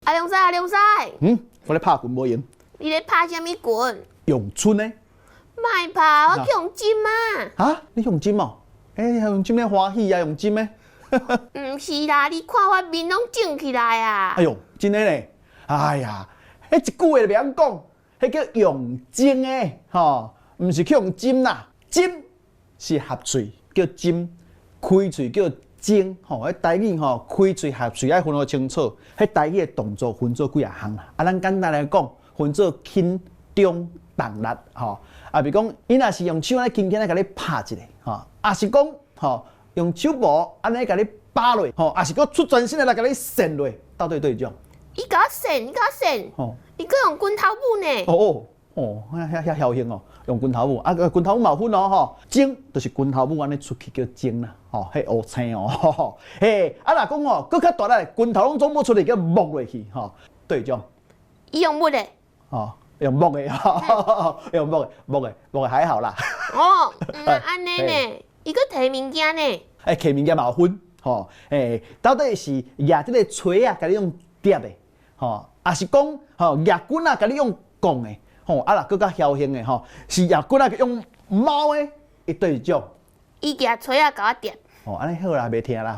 阿龍師，阿龍師。嗯，我咧拍拳無閒。你咧拍啥物拳？詠春呢？莫拍，我去予針啊！啊，你予針哦？欸，予針咧歡喜啊，予針的？毋是啦，你看我面攏腫起來啊！哎喲，真的咧！哎呀，彼一句話就袂曉講，彼叫用針的吼，毋是去予針啦。針是合喙叫針，開喙叫鐘吼。彼台語吼，開喙合喙愛分予清楚。彼台語的動作分做幾仔項啦。啊，咱簡單來講，分做輕、中、重力吼。啊，比如講，伊若是用手按呢輕輕來共你拍一下，吼，抑是講吼，用手無按呢共你拍落，吼，抑是閣出全身的來共你扇落，到底佗一種？伊共我扇，伊共我扇，伊閣用拳頭母呢。哦哦，遐遐僥倖哦，用拳頭母，啊，拳頭母嘛有分哦吼，鐘就是拳頭母按呢出去叫鐘啦，吼，彼烏青哦，嘿，啊若講哦，閣較大力，拳頭攏總無出來叫木落去，吼，佗一種？伊用木的。哦，用木的，用木的，木的，木的還好啦。哦，毋按呢呢，伊閣提物件呢。欸，提物件嘛有分，吼，欸，到底是舉這個錘仔，共你用疊的，吼，抑是講吼舉棍仔，共你用摃的，吼，啊若閣較僥倖的吼，是舉棍仔用貓的，伊佗一種？伊舉錘仔共我疊。哦，按呢好啦，袂疼啦。